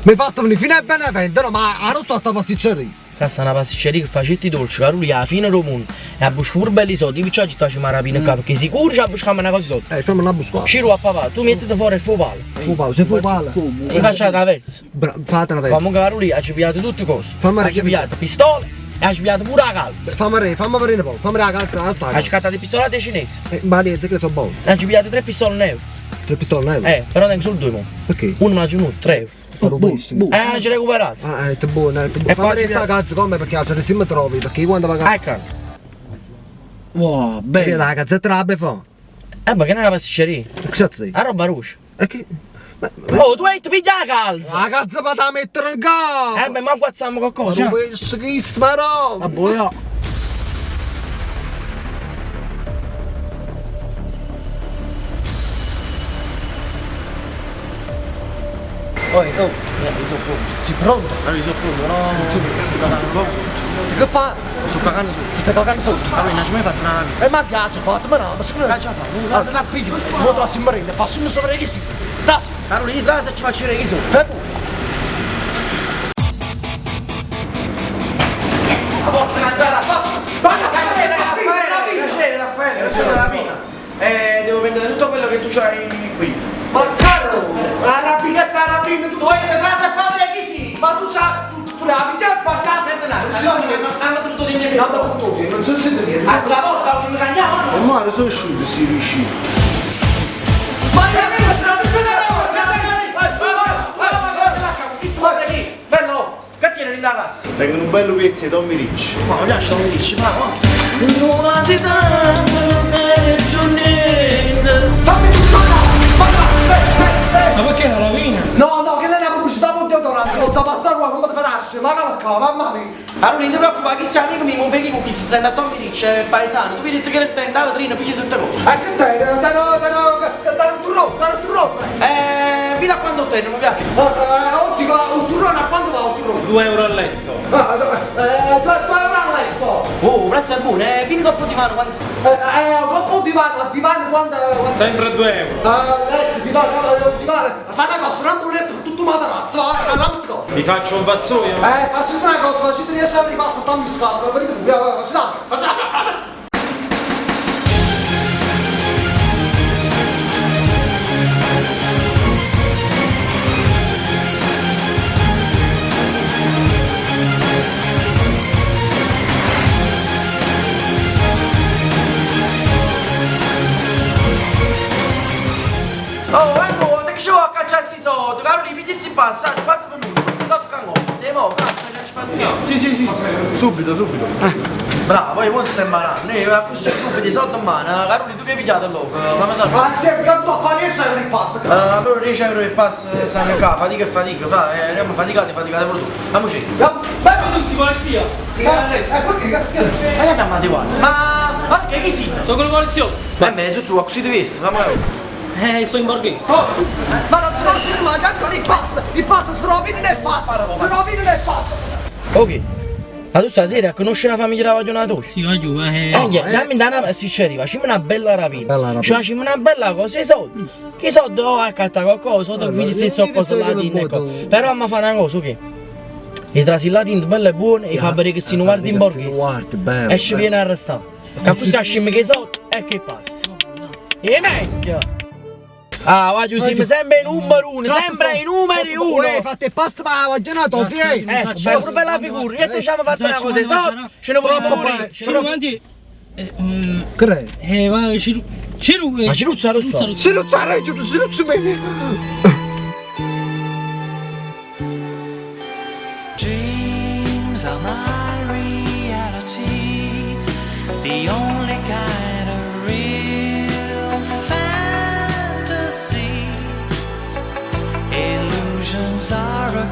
M'hai fatto venì fino a Benevento, no, ma arò sta sta pasticceria? Ccà sta na pasticceria che fa certi dolci, Carulì, 'a fine d' 'o munno. E abbusca pure belli soldi, io pirciò aggio ditto facimmo 'a rapina ccà, pecchè sicuro ce abbuscammo na cosa 'e soldi. Fammi n'abbuscà. Ciro a papà, tu miettete fora e fa 'o palo. Fa 'o palo, se fa 'o palo. Io faccio 'a traversa. Fa 'a traversa. Comunque Carulì, aggio pigliato tutte cose. Fammi Aggio pigliato pistola e aggio pigliato pure 'a calza. Fammi vedere, fammi vedere nu poco, fammi vedere 'a calza, 'a sta. Aggio accattato 'e pistole 'a cinese. Ma niente, che so buone. Aggio pigliato tre pistole 'n euro. Tre pistole 'n euro? Però tengo solo due mo. Perché? Uno me l'aggio venuto, 3 euro. Aggio recuperato. Ah, è buono, è buono. Fammi vedere sta calza come perché a se mi trovi, perché io quando vado a Ecco. Wow, bello. La calzetta la fa. Ma che non è una pasticceria? Che cazzo è? A roba rossa. E che? Oh, tu hai detto piglia la calza! La calza pa da mettere in capo! Beh, ma guazziamo qualcosa. Ma questo chi sparò? Ma buono. Oh, oh. Io sono pronto. Sei pronto? Allora io sono pronto, no? Sì, sì, sto cagando sotto. Che fa? Sto cagando sotto. Ti stai cagando sotto? Allora, non ci mai fatto una rapina. Ma che c'ho fatto? Ma no, ma secondo me... Che c'ho fatto? Allora, la piglio, mo te la si merenda, faccio un sapere chi si. Tas! Allora, io traso e ci faccio vedere chi sono. Fai pure. Raffaele, Raffaele, questa è una rapina. Devo vendere tutto quello che tu c'hai qui. Ma caro, la rapina sta rapina, tu Tu vuoi che traso e fa vedere chi si? Ma tu sai, tu la pigli a casa. Aspetta un attimo, hanno tenuto dei miei figli. Non ho niente, non c'è sentito niente. A stavolta mi cagniamo, no? Ma sono uscito, si riuscì. Ma la rapina sta Bello, che tieni in cassa? Tengo un bello pezzo di Tommy Ricci. Ma mi piace Tommy Ricci, ma no? Fammi tutto Ma perché è una rapina? No, no, che lei è una pubblicità con deodorante, non sa passare qua come ti farasce, ma la mamma mia. Allora, non ti preoccupare, chi sei amico mio, non vedi con chi si sente a Tommy Ricci, è paesano. Tu vedi che le tende la vetrina, pigli tutte cose. E che te? Te un turrone, te un turrone. Fino a quando te, non mi piace. Oggi un turrone a quanto va un turrone? 2 euro a letto. 2 euro a letto. Oh, prezzo è buono, vieni col divano quando si. Col divano, divano quando. Sempre 2 euro. Letto, divano, divano. Fai una cosa, non un letto con tutto un matarazzo, va, dammi cosa. Vi faccio un vassoio? Facci una cosa, facci riesci a rimasto, dammi scapolo, venite qui, facciamo, facciamo. Oh, ecco, te che ci vuoi a cacciare questi soldi? Caroli, pigli questi passati, quasi venuto, questi soldi che hanno, te mo, cazzo, ci passiamo. Sì, sì, sì, subito, subito. Bravo, io non sei imparando, io acquisto subito i soldi in mano, Caroli, tu che hai pigliato allora? Fammi sapere. Ma se mi capito a fare 10 euro in pasta. Allora 10 euro che passa stanno qua, fatica e fatica, fra, abbiamo faticato e faticate pure tu. Andiamoci. Bello tutti, polizia! E perché? Ma che chiamate guarda? Ma che chi siete? Sono con il poliziotto. Ma è mezzo su, così ti vesti, fammi vedere. Sto in borghese. Oh. Ma non si lascia mai, tanto il pasta, il pasta si rovina nel pasta, si rovina nel pasta. Ok. Ma tu stasera conosci la famiglia della ragionatori? Sì, va giù, Dammi da una pasticceria, facciamo una bella rapina. Bella rapina. Ci facciamo una bella cosa, i soldi. Che i soldi o a accattare qualcosa, o ti figli stesso cosa là dentro, ecco. Però mi fa una cosa, ok? I trasilati bello e buono e fa vedere che si guardi in borghese. Bello. E ci viene a arrestare. Che così scimmi che i soldi e che passa. E meglio! Ah, voglio siamo sempre i numeri uno, sempre i numeri uno! Fate pasta ma la ragionato, ok? Ecco, fai pure bella figura, io ti ci hanno fatto una cosa, i soldi, ce ne vogliamo morire. Ciro, quanti? Che è? Va, Ciro. Ciro. Ma Ciruzzo è rosso. Ciruzzo, Ciruzzo, Dreams are not reality, the only kind of real fantasy. Illusions are a